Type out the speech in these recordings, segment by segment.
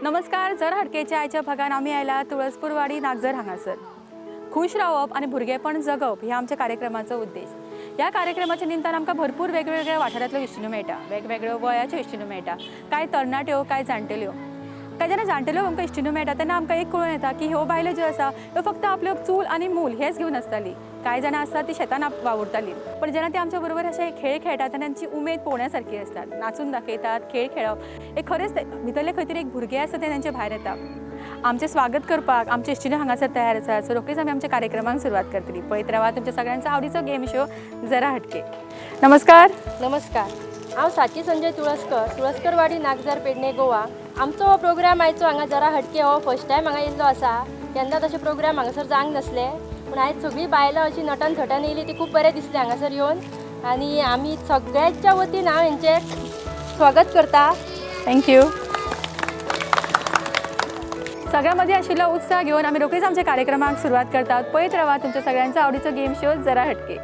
नमस्कार. जरा हटकेच्या आयच्या भागान आमी आयला तुळसपूरवाडी नागझर हांगासर. खुश रावप आनी भुरगेपण जगप ह्या आमच्या कार्यक्रमाचो उद्देश. ह्या कार्यक्रमाच्या निमतान आमकां भरपूर वेगवेगळ्या वाठारांतल्यो इश्टिण्यो मेळटा, वेगवेगळ्यो वयाच्यो इश्टिण्यो मेळटा, कांय तरणाट्यो, कांय जाणटेल्यो. कांय जेन्ना जाणटेल्यो आमकां इश्टिण्यो मेळटा तेन्ना आमकां एक कळून येता की ह्यो बायलो ज्यो आसा ह्यो फक्त आपल्यो चूल आनी मूल हेच घेवन आसताली. कांय जाणां आसता ती शेतान वावुरताली, पण जेन्ना ती आमच्या बरोबर अशे खेळ खेळटात तेन्ना तांची उमेद पळोवण्या सारकी आसतात. नाचून दाखयतात, खेळ खेळप एक खरेंच भितरलें खंय तरी एक भुरगें आसा तें तांचे भायर येता. आमचें स्वागत करपाक आमचे इश्टिण्यो हांगासर तयार आसा. सो रोखडीच आमी आमच्या कार्यक्रमाक सुरवात करतली. पळयत रावा तुमच्या सगळ्यांचो आवडीचो गेम शो जरा हटके. नमस्कार. नमस्कार, हांव साची संजय तुळसकर, तुळसकरवाडी नागझर, पेडणे, गोवा. आमचो हो प्रोग्राम आयचो हांगा जरा हटके हो फर्स्ट टायम हांगा येयल्लो आसा. केन्ना तशे प्रोग्राम हांगासर जावंक नासले, पूण आयज सगळीं बायलां अशीं नटन थटन येयली ती खूब बरें दिसलें हांगासर येवन. आनी आमी सगळ्यांच्या वतीन हांव हेंचें स्वागत करता. Thank you. सगळ्यां मदीं आशिल्लो उत्साह घेवन आमी रोखडीच आमच्या कार्यक्रमाक सुरवात करतात. पळयत रावा तुमच्या सगळ्यांचो आवडीचो गेम शो जरा हटके.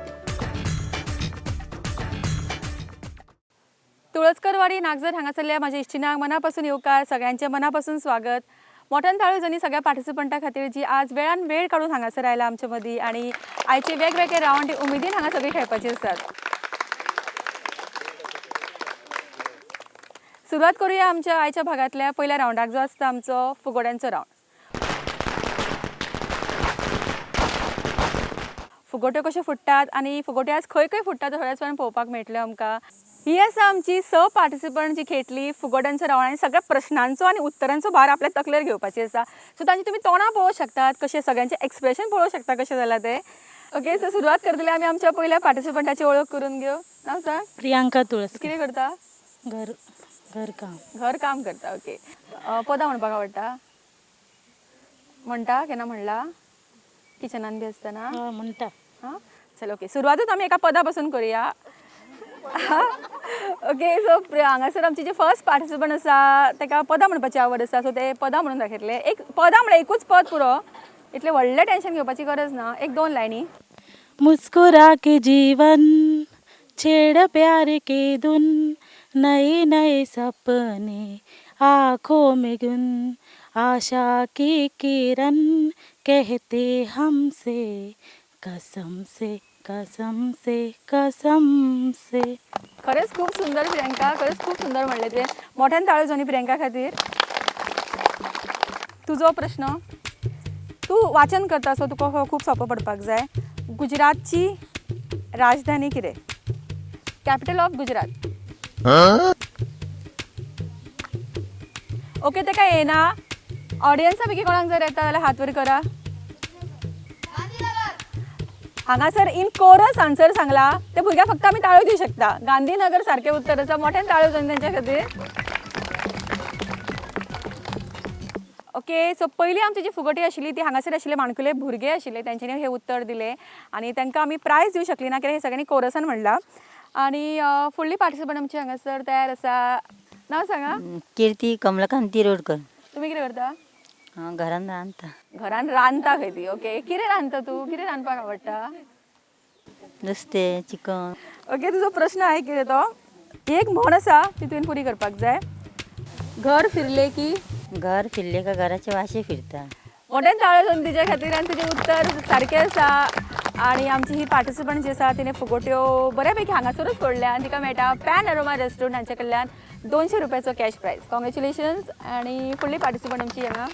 तुळसकरवाडी नागझर हांगासरल्या म्हाज्या इश्टिणांक मनापासून येवकार, सगळ्यांचें मनापासून स्वागत. मोठ्यान ताळयो जाणी सगळ्या पार्टिसिपंटा खातीर जी आज वेळान वेळ काडून हांगासर आयला आमचे मदीं आनी आयचे वेगवेगळे रावंड उमेदीन हांगा सगळी खेळपाची आसात. सुरवात करूया आमच्या आयच्या भागांतल्या पयल्या रावंडाक, जो आसता आमचो फुगोड्यांचो रावंड. फुगोट्यो कश्यो फुट्टात आनी फुगोट्यो आज खंय खंय फुट्टात थोड्याच वेळान पळोवपाक मेळटल्यो आमकां. ही आसा आमची स पार्टिसिपंट जी खेळटली फुगोट्यांचो रावंड आनी सगळ्या प्रश्नांचो आनी उत्तरांचो भार आपल्या तकलेर घेवपाची आसा. सो तांची तुमी तोंडां पळोवंक शकतात, कशें सगळ्यांचें एक्सप्रेशन पळोवंक शकता कशें जालां तें. ओके, सो सुरवात करतले आमी आमच्या पयल्या पार्टिसिपंटाची वळख करून घेव. नांव सांग. प्रियांका तुळस. कितें करता? घर घर काम. घर काम करता. ओके. पदां म्हणपाक आवडटा? म्हणटा? केन्ना म्हणला? किचनान बी आसतना? म्हणटा. हां, चल ओके, सुरवातूच आमी एका पदा पासून करूया. ओके, सो हांगासर आमची जे फर्स्ट पार्टिसिपंट आसा ताका पदां म्हणपाची आवड आसा, सो ते पदां म्हणून दाखयतले. एक पदां म्हळ्यार एकूच पद पुरो, इतलें व्हडलें टेंशन घेवपाची गरज ना. एक दोन लायनी. मुस्कुरा के जीवन छेड़ प्यार के धुन, नए नए सपने आँखों में गुन, आशा की किरण कहते हमसे, कसम से कसम से कसम से. खरेंच खूब सुंदर प्रियंका, खरेंच खूब सुंदर म्हणलें तुवें. मोठ्यान ताळयो जावनी प्रियंका खातीर. तुजो प्रश्न, तूं वाचन करता सो तुका हो खूब सोंपो पडपाक जाय. गुजरातची राजधानी कितें? Capital of Gujarat. Okay, तेका येना. ऑडियन्सा पैकी कोणाक जर येता जाल्यार हात वयर करा. हांगासर इन कोरस आन्सर सांगला ते भुरग्याक फक्त आमी ताळयो दिवं शकता. गांधीनगर सारकें उत्तर आसा. मोठ्यान ताळयो जावन तेंच्या खातीर. ओके, सो पयली आमची जी फुगोटी आशिल्ली ती हांगासर आशिल्ले माणकुले भुरगे आशिल्ले, तेंच्यांनी हें उत्तर दिलें आनी तांकां आमी प्रायज दिवं शकली ना कित्याक हें सगळ्यांनी कोरसान म्हणलां. आनी फुडली पार्टिसिपंट आमची हांगासर तयार आसा. नांव सांगा. कीर्ती कमलकांत तिरोडकर. तुमी कितें करता? हांव घरान रांदता. घरान रांदता खंय ती. ओके, कितें रांदता तूं? कितें रांदपाक आवडटा? नुस्तें, चिकन. ओके, तुजो प्रश्न आहे कितें तो? एक म्हण आसा ती तुवें पुरी करपाक जाय. घर फिरले की? घर फिरले का घराचे वाशे फिरता. मोठ्यान ताळयो जावन तिच्या खातीर आनी तुजें उत्तर सारकें आसा. आनी आमची ही पार्टिसिपंट जी आसा तिणें फुगोट्यो बऱ्या पैकी हांगासरूच फोडल्या आनी तिका मेळटा पॅन अरोमा रेस्टॉरंट हांच्या कडल्यान 200 रुपयाचो कॅश प्रायज. कॉंग्रेच्युलेशन्स. आनी फुडली पार्टिसिपंट आमची हांगा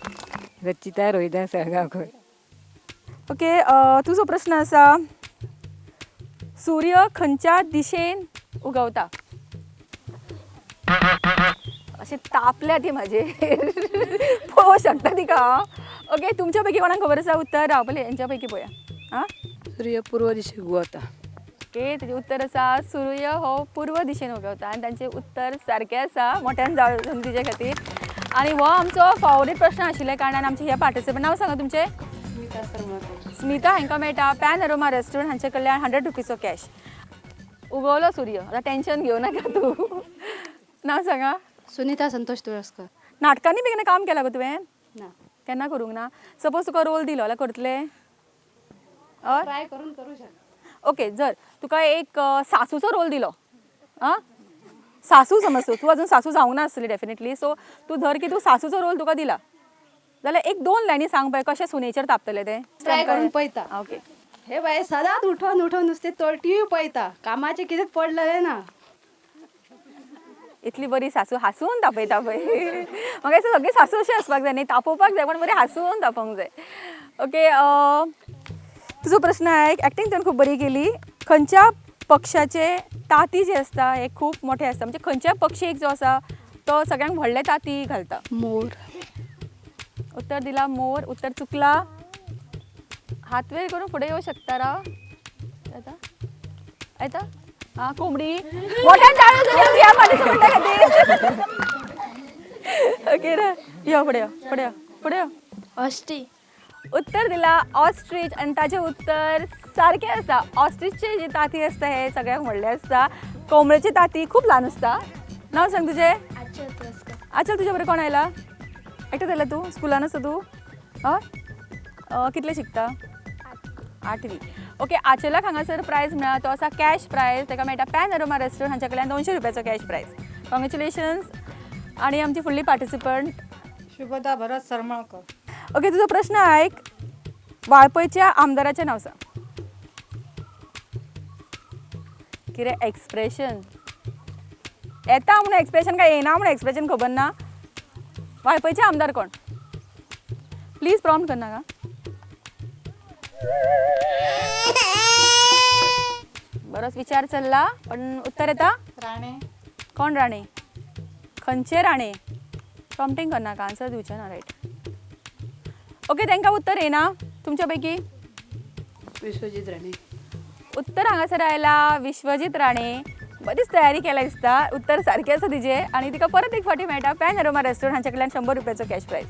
रचिता रोहिदास साळगांवकर. ओके, तुजो प्रश्न आसा, सूर्य खंयच्या दिशेन उगवता? अशें तापल्या ती म्हाजेर. पळोवंक शकता तिका. ओके, तुमच्या पैकी कोणाक खबर आसा उत्तर? राव पळय हेंच्या पैकी पळोवया. आं, सूर्य पूर्व दिशेक उगवता. ओके, तेजें उत्तर आसा सूर्य हो पूर्व दिशेन उगवता आनी तांचें उत्तर सारकें आसा. मोठ्यान जावन तिजे खातीर. आनी हो आमचो फावरीट प्रश्न आशिल्ल्या कारणान आमचे हे पार्टिसिपंट, नांव सांगा तुमचें? स्मिता. हांकां मेळटा पॅन अरोमा रेस्टॉरंट हांचे कडल्यान 100 रुपीचो कॅश. उगवलो सूर्य, आतां टेंशन घेवं नाका तूं. नांव सांगा. सुनीता संतोष तुळसकर. नाटकांनी बी केन्ना काम केलां गो तुवें? ना. केन्ना करूंक ना? सपोज तुका रोल दिलो जाल्यार करतलें? ट्राय करून करू शकता. ओके, जर तुका एक सासूचो रोल दिलो, आं, सासू समज तूं, तूं अजून सासू जावंक नासली डेफिनेटली, सो तूं धर की तूं सासूचो रोल तुका दिला जाल्यार एक दोन लायनी सांग पळय कशें सुनेचेर तापतलें तें. ट्राय करून पळयता. ओके. हे बाये सदांच उठोवन उठोवन नुस्तें तो टीव्ही पळयता, कामाचें कितें पडलेलें ना. इतली बरी सासू हासून तापयता पळय. म्हाका दिसता सगळी सासू अशी आसपाक जाय न्ही, तापोवपाक जाय पण बरी हासून तापोवंक जाय. ओके, तुजो प्रश्न आयक, एक्टींग तुवें खूब बरी केली. खंयच्या पक्षाचे ताती जे आसता हे खूब मोठे आसता, म्हणजे खंयच्या पक्षीक जो आसा तो सगळ्यांक व्हडले ताती घालता? मोर. उत्तर दिला मोर, उत्तर चुकला. हात वयर करून फुडें येवं शकता राव. येता येता. आं, कोंबडी. मोठ्यान टाळयो जाली आमची ह्या पार्टिसिपंटा खातीर. ओके रे, यो फुडें यो, फुडें यो, फुडें यो. ऑस्ट्रीच. उत्तर दिला ऑस्ट्रीच आनी ताचें उत्तर सारकें आसा. ऑस्ट्रीचचे जे ताती आसता हे सगळ्यांक व्हडलें आसता, कोंबडेची ताती खूब ल्हान आसता. नांव सांग तुजें. आचल, तुज्या बरोबर कोण आयला? एकटें आयला तूं? स्कुलान आसा तूं? हय, कितले शिकता? आठवी. ओके, आचलाक हांगासर प्रायज मेळ्ळा तो आसा कॅश प्रायज. ताका मेळटा पॅनोरमा रेस्टॉरंट हांच्या कडल्यान 200 रुपयाचो कॅश प्रायज. कॉंग्रेच्युलेशन्स. आनी आमची फुडली पार्टिसिपंट शुभदा भरत सरमळकर. ओके, तुजो प्रश्न आयक, वाळपयच्या आमदाराचें नांव सांग. कितें एक्सप्रेशन येता म्हणून एक्सप्रेशन काय येना म्हणून एक्सप्रेशन खबर ना. वाळपयचे आमदार कोण? प्लीज प्रॉम्प्ट करनाका. बरोच विचार चल्ला पण उत्तर येता. राणे. कोण राणे? खंयचे राणे? प्रॉम्प्टिंग करनाका, आन्सर दिवचें ना. रायट. ओके, तांकां उत्तर येना तुमच्या पैकी? विश्वजीत राणे. उत्तर हांगासर आयला विश्वजीत राणे. बरीच तयारी केल्या दिसता, उत्तर सारकें आसा तिजें आनी तिका परत एक फावटी मेळटा पॅनोरमा रेस्टॉरंट हांच्या कडल्यान 100 रुपयाचो कॅश प्रायज.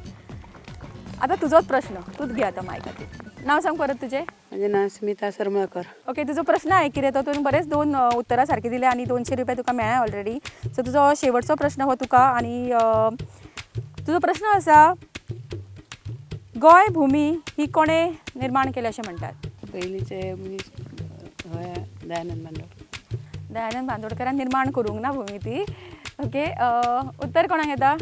आतां तुजोच प्रश्न, तूंच घे आतां मायक खातीर. नांव सांग परत तुजें. म्हजें नांव स्मिता सरमळकर. ओके, तुजो प्रश्न आहे कितें तो तुवें बरेच दोन उत्तरां सारकीं दिल्या आनी 200 रुपया तुका मेळ्ळा ऑलरेडी. सो तुजो शेवटचो प्रश्न हो तुका आनी तुजो प्रश्न आसा, गोंय भुमी ही कोणें निर्माण केल्या अशें म्हणटात? पयलींचे मनीस हय, दयानंद बांदोडकर. दयानंद बांदोडकरान निर्माण करूंक ना भुमी ती. ओके, उत्तर कोणाक येता?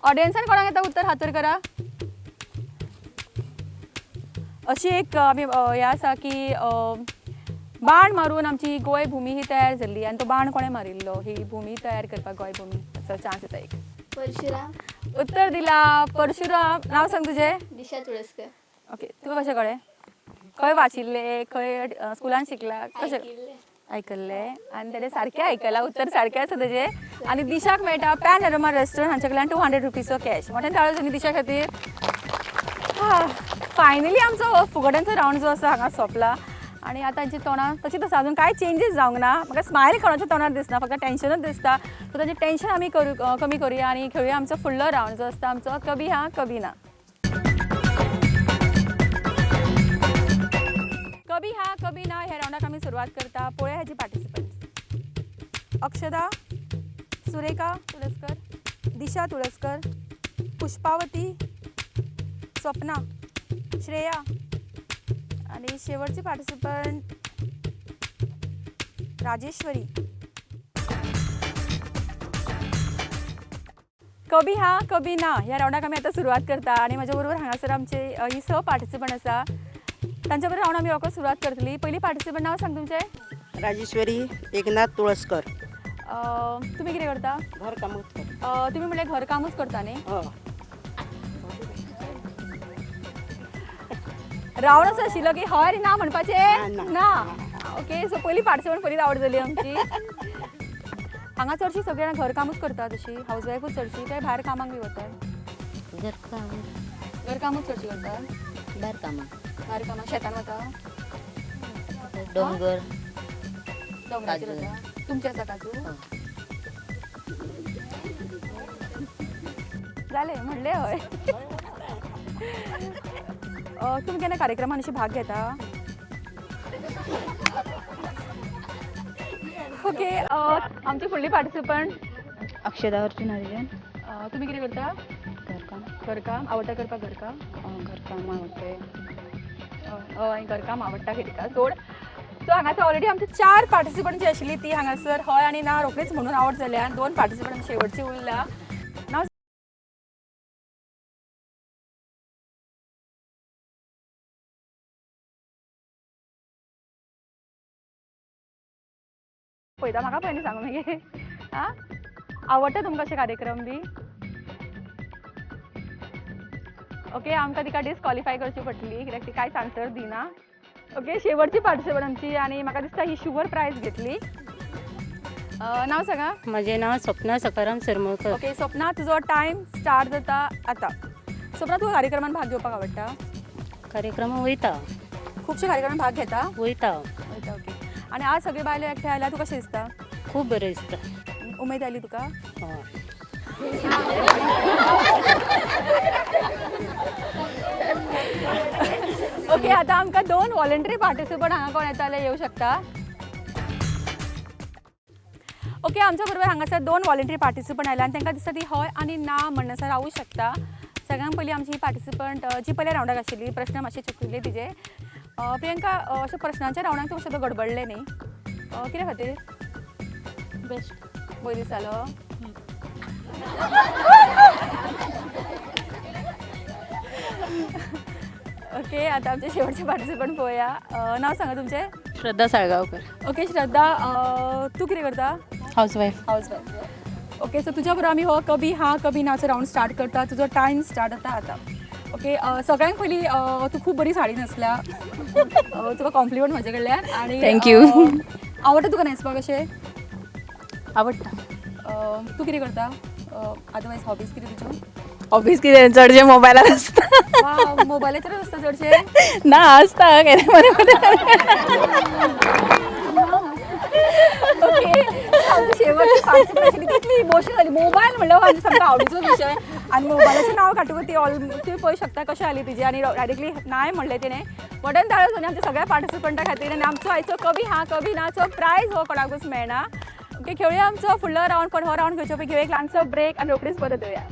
ऑडियन्सान कोणाक येता उत्तर? हात वयर करा. अशी एक आमी हें आसा की बाण मारून आमची गोंय भुमी ही तयार जाल्ली आनी तो बाण कोणें मारिल्लो ही भुमी तयार करपाक? गोंय भुमी चान्स येता एक. परशुराम. उत्तर दिला परशुराम. नांव सांग तुजें. दिशा तुळसकर. ओके, तुका कशें कळ्ळें? खंय वाचिल्लें, खंय स्कुलान शिकला, कशें आयकल्लें? आनी तेणें सारकें आयकलां, उत्तर सारकें आसा तेजें. आनी दिशाक मेळटा पॅनोरमा रेस्टॉरंट हांच्या कडल्यान 200 रुपीजचो कॅश. मोठ्यान टाळयो जावनी दिशा खातीर. फायनली आमचो फुगड्यांचो रावंड जो आसा हांगा सोंपला आनी आतां तांची तोंडां तशींच आसा, अजून कांय चेंजीस जावंक ना. म्हाका स्मायल कोणाच्या तोंडार दिसना, फक्त टेंशनूच दिसता. सो तांचें टेंशन आमी कमी करुया आनी खेळुया आमचो फुडलो रावंड जो आसता आमचो कभी हा कभी ना. कभी हा कभी ना ह्या रावंडाक आमी सुरवात करता. पळोवया ह्याची पार्टिसिपंट्स. अक्षदा, सुरेखा तुळसकर, दिशा तुळसकर, पुष्पावती, स्वप्ना, श्रेया आनी शेवटची पार्टिसिपंट राजेश्वरी. कभी हा कभी ना ह्या रावंडाक आमी आतां सुरवात करता आनी म्हज्या बरोबर हांगासर आमचे ही स पार्टिसिपंट आसा. तांच्या बरोबर रावंड आमी रोखडो सुरवात करतली. पयली पार्टिसिपंट नांव सांग तुमचें. राजेश्वरी एकनाथ तुळसकर. तुमी कितें करता? घरकामूच करता. तुमी म्हणल्यार घरकामूच करता न्ही? हय. रावंड असो आशिल्लो की हय आनी ना म्हणपाचें ना. ओके, सो पयली पार्टिसिपंट पयलीच आवड जाली आमची. हांगा चडशी सगळीं जाणां घरकामूच करता, तशी हावज वायफूच चडशी, काय भायर कामाक बी वतात? घरकाम. घरकामूच चडशी करतात? भायर कामाक. भायर कामाक शेतान वता? डोंगर. डोंगराचेर वता. तुमचे आसा काजू? जालें म्हणलें हय. तुमी केन्ना कार्यक्रमान अशी भाग घेता? ओके, आमची फुडली पार्टिसिपंट अक्षदा अर्जुन हरिजन. तुमी कितें करता? घरकाम. घरकाम आवडटा करपाक? घरकाम घरकाम आवडटा. हय, घरकाम आवडटा कितें सोड. सो हांगासर ऑलरेडी आमचे 4 पार्टिसिपंट जी आशिल्ली ती हांगासर हय आनी ना रोखडीच म्हणून आवट जाल्या. 2 पार्टिसिपंट शेवटची उरला. नाव पळयता म्हाका पयलीं सांगू मागीर. आं, आवडटा तुमकां अशे कार्यक्रम बी? ओके, आमकां तिका डिस्कॉलिफाय करची पडटली कित्याक ती कांयच आन्सर दिना. ओके, शेवटची पार्टिसिपंट आमची आनी म्हाका दिसता ही शुवर प्रायज घेतली. नांव सांगा. म्हजें नांव स्वप्ना सकाराम सरमळकर. ओके स्वप्ना, तुजो टायम स्टार्ट जाता आतां. स्वप्ना, तुका कार्यक्रमान भाग घेवपाक आवडटा? कार्यक्रमाक वयता. खुबशे कार्यक्रमान भाग घेता? वयता. वयता. ओके, आनी आज सगळे बायलो एकठांय आयल्या, तुका कशें दिसता? खूब बरें दिसता. उमेद आयली तुका? हय. ओके, आतां आमकां 2 वॉलंटरी पार्टिसिपंट हांगा कोण येता जाल्यार येवं शकता. ओके, आमच्या बरोबर हांगासर 2 वॉलंटरी पार्टिसिपंट आयल्या आनी तांकां दिसता ती हय आनी ना म्हणसर रावूं शकता. सगळ्यांत पयलीं आमची ही पार्टिसिपंट जी पयल्या रावंडाक आशिल्ली, प्रश्न मातशे चुकिल्ले तिजे. प्रियंका, अशें प्रश्नांच्या रावंडाक तूं मातशें गडबडलें न्ही, कित्या खातीर? बेस्ट पयर दिसतालो. ओके, आतां आमचे शेवटचे पार्टिसिपंट पळोवया. नांव सांगा तुमचें? श्रद्धा साळगांवकर. ओके श्रद्धा, तूं कितें करता? हावसवायफ. हावसवायफ. ओके, सो तुज्या बरोबर आमी हो कभी हां कभी नाचो रावंड स्टार्ट करता. तुजो टायम स्टार्ट जाता आतां. ओके, सगळ्यांत पयलीं तूं खूब बरी साडी न्हेसल्या, तुका कॉम्प्लिमेंट म्हजे कडल्यान. आनी thank you. आवडटा तुका न्हेसपाक अशें? आवडटा. तूं कितें करता अदरवायज? हॉबीज कितें तुज्यो? हॉबीज कितें, चडशें मोबायलार आसता. मोबायलाचेरच आसता चडशें? ना, आसता केन्ना मदीं मदीं. ओके, शेवटची पार्टिसिपंट आशिल्ली तितली इमोशनल जाली. मोबायल म्हणल्यार आमच्या सामको आवडीचो विशय आनी मोबायलाचें नांव काडटकूच ती ऑल तुमी पळोवंक शकता कशें आली तिजी आनी डायरेक्टली नाय म्हणलें तिणें. बटन ताळो जावन आमच्या सगळ्या पार्टिसिपंटा खातीर आनी आमचो आयचो कभी हां कभी नाचो प्रायज हो कोणाकूच मेळना. ओके, खेळुया आमचो फुडलो रावंड. पण हो रावंड घेवचे पयलीं घेवया एक ल्हानसो ब्रेक आनी रोखडीच परत येवया.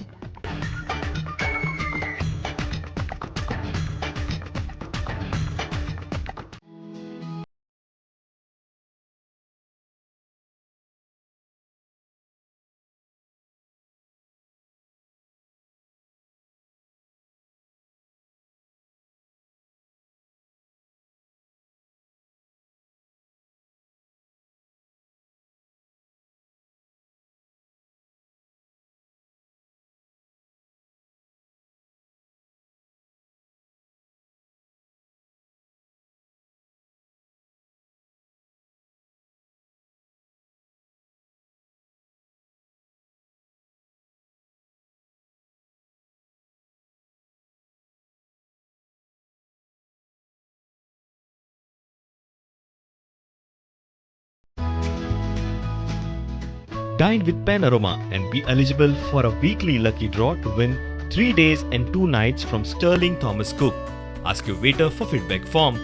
Dine with Panorama and be eligible for a weekly lucky draw to win 3 days and 2 nights from Sterling Thomas Cook. Ask your waiter for feedback form.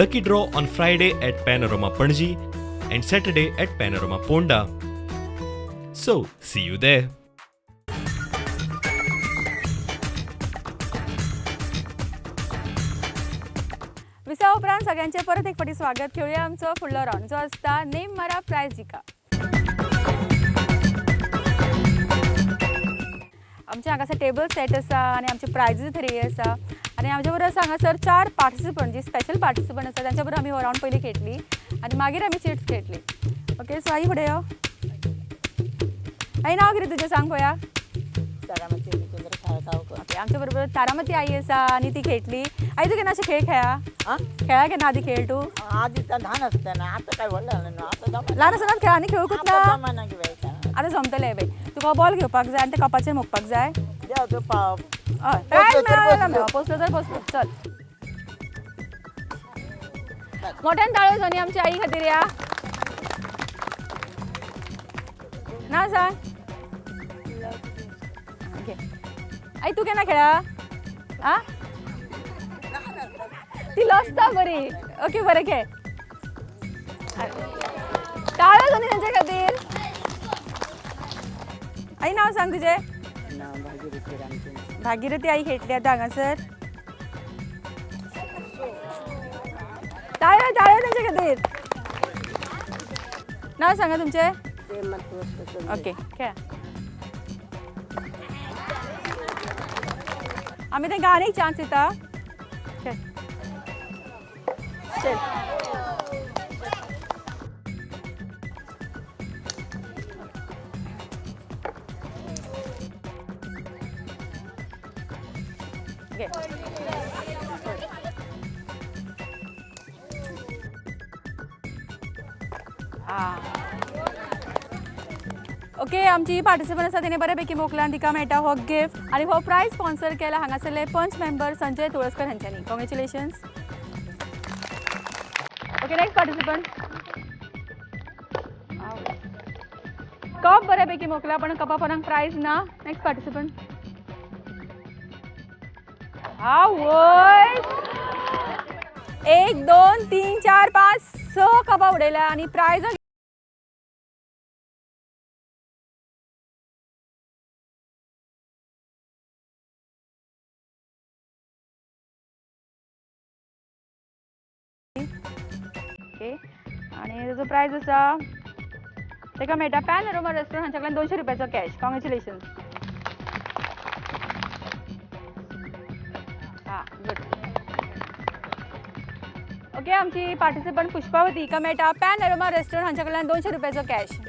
Lucky draw on Friday at Panorama Panji and Saturday at Panorama Ponda. So, see you there. विसा उपरांत सगळ्यांचे परत एक फावटी स्वागत. खेळुया आमचो फुडलो round जो आसता नेम मारा प्रायज जिका. आमचे हांगासर टेबल सेट आसा आनी आमचे प्रायजीस थरयिल्ले आसा आनी आमचे बरोबर आसा हांगासर 4 पार्टिसिपंट जी स्पेशल पार्टिसिपंट आसा तांच्या बरोबर आमी हो रावंड पयलीं खेळटली आनी मागीर आमी चिट्स खेळटली. ओके, सो आई फुडें यो. आई, नांव कितें तुजें सांग पळोवया. ओके, आमच्या बरोबर तारामती आई आसा आनी ती खेळटली. आई, तूं केन्ना अशें खेळ खेळा? खेळा केन्ना आदी खेळ तूं? आदी ल्हान आसतना, आतां काय व्हडलें जालें न्हू, आतां ल्हान आसतना खेळ आनी खेळूंकच ना. जमाना आतां जमतलें बाय. तुका बॉल घेवपाक जाय आनी ते कपाचेर मोखपाक जाय. हय, पोसलो तर पोसलो. चल, मोठ्यान ताळयो जावनी आमच्या आई खातीर. या ना सांग. ओके आई, तूं केन्ना खेळा? आ, ती लसता बरी. ओके, बरें खेळ. टाळयो जावनी तांच्या खातीर. आई, नांव सांग तुजें. भागीरथी आई खेळटली आतां हांगासर. टाळयो टाळयो तांच्या खातीर. नाव सांगा तुमचें. ओके, खेळा. आमी तांकां आनीक चान्स दिता. चल. ओके, आमची पार्टिसिपंट आसा तेणे बऱ्यापैकी मोखला आनी तिका मेळटा हो गिफ्ट आनी हो प्रायज स्पॉन्सर केला हांगासरले पंच मेंबर संजय तुळसकर हांच्यांनी. Congratulations. Okay, next participant. Cup बऱ्यापैकी मोखला पण कपा पणाक प्रायज ना. Next participant. आवय, 1 2 3 4 5 6 कपा उडयल्या आनी प्रायज ओके, आनी ताजो प्रायज आसा ताका मेळटा पॅनोरमा रेस्टॉरंट हांच्या कडल्यान 200 रुपयाचो कॅश. कॉंग्रेच्युलेशन्स. हां, गुड. ओके, आमची पार्टिसिपंट पुष्पावती हिका मेळटा पॅनोरमा रेस्टॉरंट हांच्या कडल्यान 200 रुपयाचो कॅश.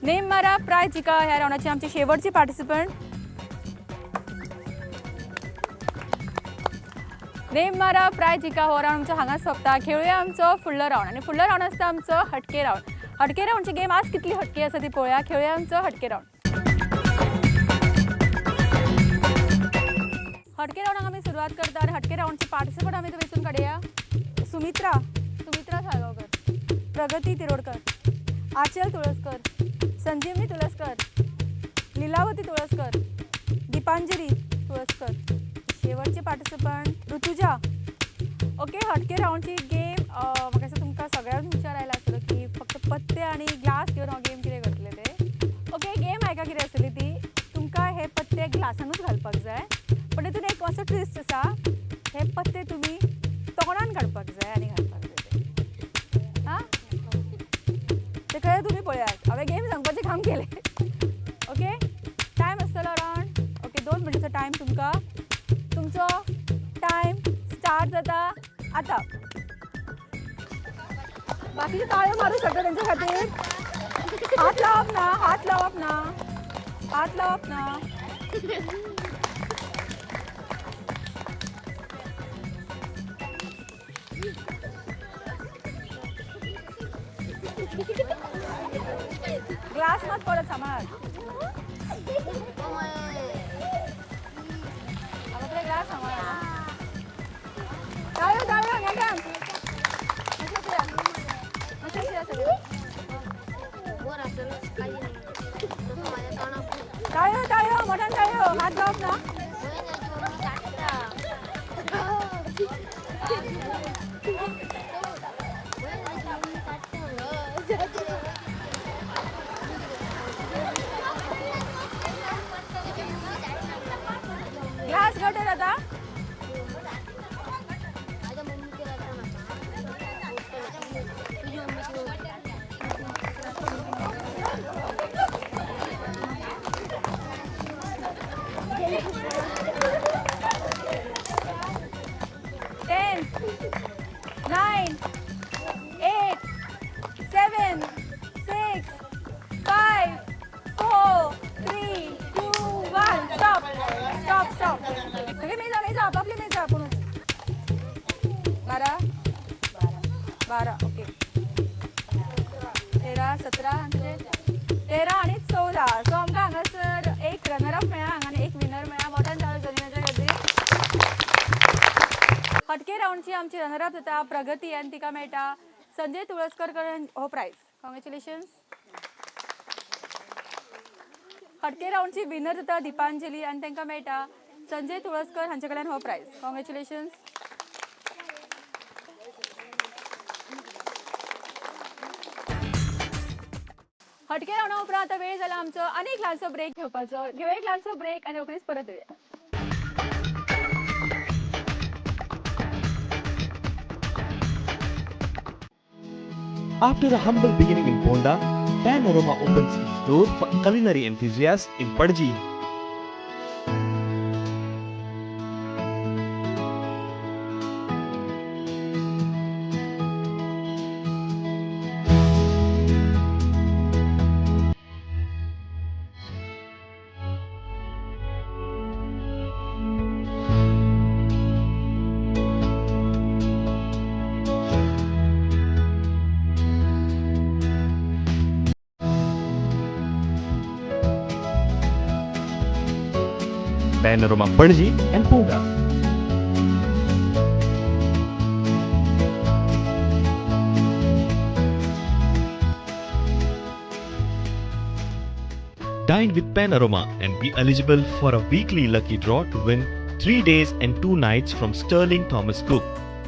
नेम मारा प्रायज जिका ह्या रावंडाची आमची शेवटची पार्टिसिपंट. नेम मारा प्रायज जिका हो रावंड आमचो हांगा सोंपता. खेळुया आमचो फुडलो रावंड आनी फुडलो रावंड आसता आमचो हटके रावंड. हटके रावंडची गेम आज कितली हटके आसा ती पळोवया. खेळुया आमचो हटके रावंड. हटके रावंडाक आमी सुरवात करता आनी हटके रावंडची पार्टिसिपंट आमी वेंचून काडया. सुमित्रा, सुमित्रा साळगांवकर, प्रगती तिरोडकर, आचल तुळसकर, संजीवनी तुळसकर, लिलावती तुळसकर, दीपांजली तुळसकर. शेवटचे पार्टिसिपंट ऋतुजा. ओके, हटके रावंडची गेम म्हाका दिसता तुमकां सगळ्यांक विचार आयला आसतलो की फक्त पत्ते आनी ग्लास घेवन हो गेम कितें करतले ते. ओके, गेम आयका कितें आसतली ती तुमकां हे पत्ते ग्लासानूच घालपाक जाय, पण तितून एक असो ट्विस्ट आसा, हे पत्ते तुमी तोंडान काडपाक जाय आनी घालपाक जाय ते. आं, ते कळ्ळें तुमी पळयात. हांवें गेम सांगपाचें काम केलें. ओके, टायम आसतलो अरावंड ओके 2 मिनटाचो टायम तुमकां. तुमचो टायम स्टार्ट जाता आतां. बाकीचे ताळयो मारूं शकता तेंच्या खातीर. हात लावप ना, हात लावप ना, हात लावप ना. ग्लास मात पडत सांबाळ. आपले ग्लास सांबाळ. ताळयो ताळयो हांगा. ताळयो ताळयो मोठ्यान ताळयो. हात लावप ना. ग्लास गटर आता. 10 9 8 7 6 5 4 3 2 1. Stop stop stop. सगळे मेजा मेजा आपापले मेजा आपूणच. 12 12 ओके, 13 17 13 आनी 14. सो आमकां हांगासर एक रनर अप मेळ्ळा हांगा आनी एक विनर मेळ्ळा. मोठ्यान ताळयो जमिनाच्या खातीर. हटके रावंडची आमची रनर अप जाता प्रगती आनी तिका मेळटा संजय तुळसकर कडल्यान हो प्रायज. कॉंग्रेच्युलेशन्स. हटके रावंडची विनर जाता दीपांजली आनी तांकां मेळटा संजय तुळसकर हांचे कडल्यान हो प्रायज. कॉंग्रेच्युलेशन्स. हटके रावंडा उपरांत आतां वेळ जाला आमचो आनी एक ल्हानसो ब्रेक घेवपाचो. घेवया एक ल्हानसो ब्रेक आनी रोखडीच परत येवया. After a humble beginning in Ponda, Panorama opens its door for culinary enthusiasts in Panaji. Panorama Panaji and Ponda. Dine with Panorama and be eligible for a weekly lucky draw to win 3 days and 2 nights from Sterling Thomas Cook.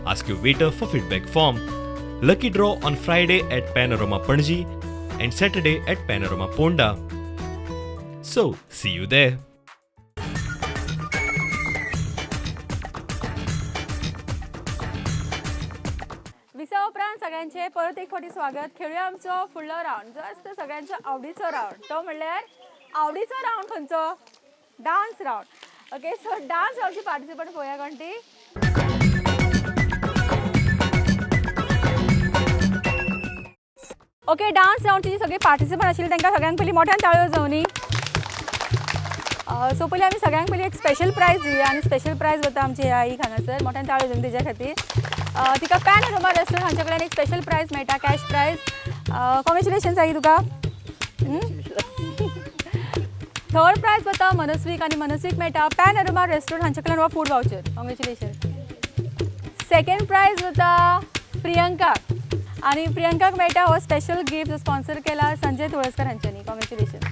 Ask your waiter for feedback form. Lucky draw on Friday at Panorama Panaji and Saturday at Panorama Ponda. So, see you there. विसा उपरांत सगळ्यांचे परत एक फावटी स्वागत. खेळुया आमचो फुडलो round, जो आसता सगळ्यांचो आवडीचो रावंड, तो म्हणल्यार आवडीचो रावंड खंयचो? Dance round. Okay, so dance रावंडची participant पळोवया कोण ती. ओके, डान्स रावंडची जी सगळी पार्टिसिपंट आशिल्ली तांकां सगळ्यांक पयलीं मोठ्यान ताळयो जावनी. सो पयलीं आमी सगळ्यांक पयलीं एक स्पेशल प्रायज दिवया आनी स्पेशल प्रायज वता आमची आई हांगासर. मोठ्यान ताळयो जावनी तिच्या खातीर. तिका पॅनोरमा रेस्टॉरंट हांच्या कडल्यान एक स्पेशल प्रायज मेळटा, कॅश प्रायज. कॉंग्रेच्युलेशन्स आई तुका. थर्ड प्रायज वता मनस्वीक आनी मनस्वीक मेळटा पॅनोरमा रेस्टॉरंट हांच्या कडल्यान हो food voucher. Congratulations. Second prize वता प्रियंका आनी प्रियंकाक मेळटा हो स्पेशल गिफ्ट जो स्पॉन्सर केला संजय तुळसकर हांच्यांनी. कॉंग्रेच्युलेशन्स.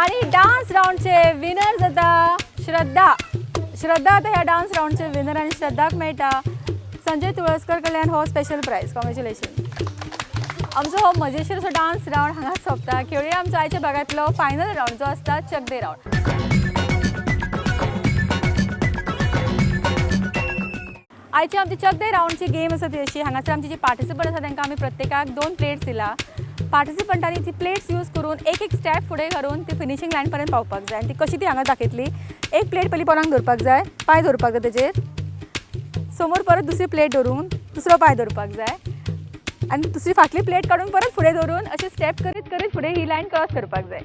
आनी डान्स रावंडचे विनर जाता श्रद्धा. श्रद्धा आतां ह्या डान्स रावंडचे विनर आनी श्रद्धाक मेळटा संजय तुळसकर कडल्यान हो स्पेशल प्रायज. कॉंग्रेच्युलेशन. आमचो हो मजेशीर असो डान्स रावंड हांगा सोंपता. खेळुया आमचो आयच्या भागांतलो फायनल रावंड जो आसता चकदे रावंड. आयची आमची चकदे रावंडची गेम आसा ती अशी, हांगासर आमची जी पार्टिसिपंट आसा तांकां आमी प्रत्येकाक 2 प्लेट्स दिला. पार्टिसिपंटांनी ती प्लेट्स यूज करून एक एक स्टेप फुडें घालून ती फिनिशींग लायन पर्यंत पावपाक जाय. आनी ती कशी ती हांगा दाखयतली. एक प्लेट पयलीं पोरांक दवरपाक जाय, पांय दवरपाक जाय तेजेर, समोर परत दुसरी प्लेट दवरून दुसरो पांय दवरपाक जाय आनी दुसरी फाटली प्लेट काडून परत फुडें दवरून अशें स्टेप करीत करीत फुडें ही लायन क्रॉस करपाक जाय.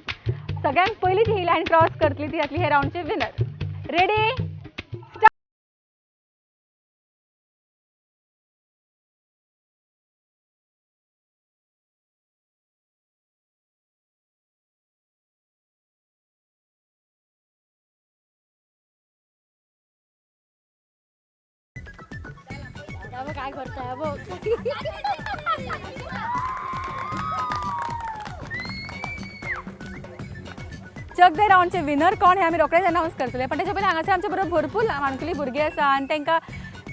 सगळ्यांत पयलीं ती ही लायन क्रॉस करतली ती जातली हे रावंडची विनर. रेडी? काय करताय बघ. चकदे रावंडचे विनर कोण हे आमी रोखडेच अनावन्स करतले, पण तेच्या पयलीं हांगासर आमच्या बरोबर भरपूर माणकुली भुरगीं आसा आनी तांकां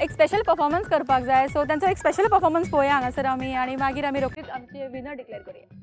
एक स्पेशल परफॉर्मन्स करपाक जाय. सो तांचो एक स्पेशल परफॉर्मन्स पळोवया हांगासर आमी आनी मागीर आमी रोखडीच आमचे विनर डिक्लेअर करूया.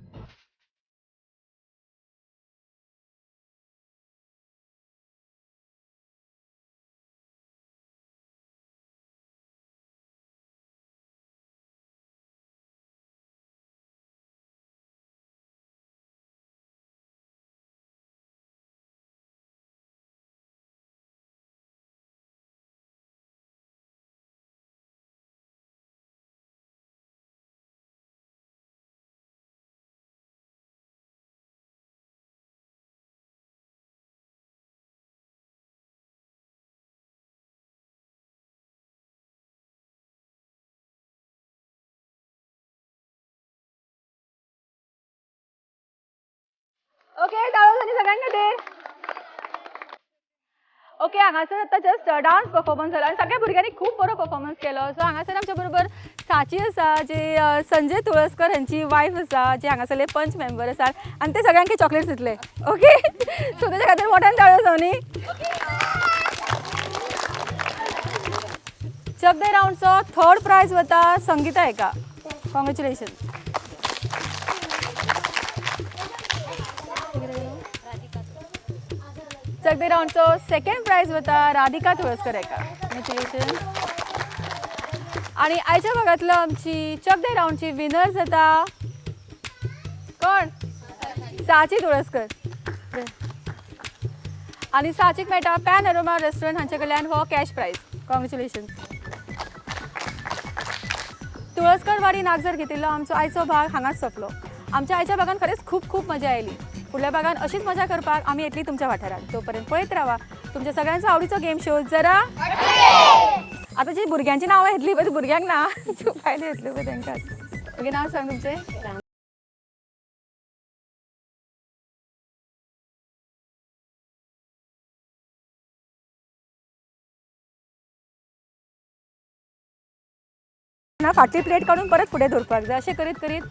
ओके, टाळो जाली सगळ्यां खातीर. ओके, हांगासर आतां जस्ट डान्स परफॉर्मन्स जालो आनी सगळ्या भुरग्यांनी खूब बरो परफॉर्मन्स केलो. सो हांगासर आमच्या बरोबर साची आसा, जे संजय तुळसकर हांची वायफ आसा, जे हांगासरले पंच मेंबर आसात आनी ते सगळ्यांक चॉकलेट्स दितले. ओके, सो तेच्या खातीर मोठ्यान टाळयो जावनी. चकदे रावंडचो थर्ड प्रायज वता संगीता हेका. कॉंग्रेच्युलेशन. चकदे रावंडचो सेकंड प्रायज वता राधिका तुळसकर हेका. कॉंग्रेच्युलेशन. आणि आयच्या भागातलो आमची चक दे राऊंडची विनर जाता कोण? साची तुळसकर. आनी साचीक मेळटा पॅन अरोमा रेस्टॉरंट हांचे कडल्यान हो कॅश प्रायज. कॉंग्रेच्युलेशन. तुळसकरवाडी नागझर घेतिल्लो आमचो आयचो भाग हांगाच सोंपलो. आमच्या आयच्या भागान खरेंच खूब खूब मजा आयली. फुडल्या भागान अशीच मजा करपाक आमी येतली तुमच्या वाठारात. तोपर्यंत पळयत रावा तुमच्या सगळ्यांचो आवडीचो गेम शो जरा. आतां जी भुरग्यांची नांवां येतली पळय, भुरग्यांक ना बायलो येतल्यो पळय तांकां. ओके, नांव सांग तुमचें. ना फाटली प्लेट काडून परत फुडें दवरपाक जाय. अशें करीत करीत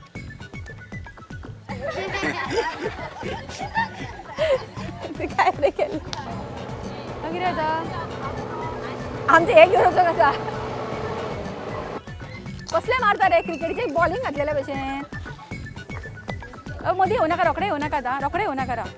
ते काय रे केलें. मागीर जाता आमचें हें घेवन वचोंक आसा. कसलें मारता रे क्रिकेटीचें बॉलिंग घातलेल्या भशेन. मदीं येवं नाका, रोखडें येवं नाका आतां, रोखडें येवं नाका. राव.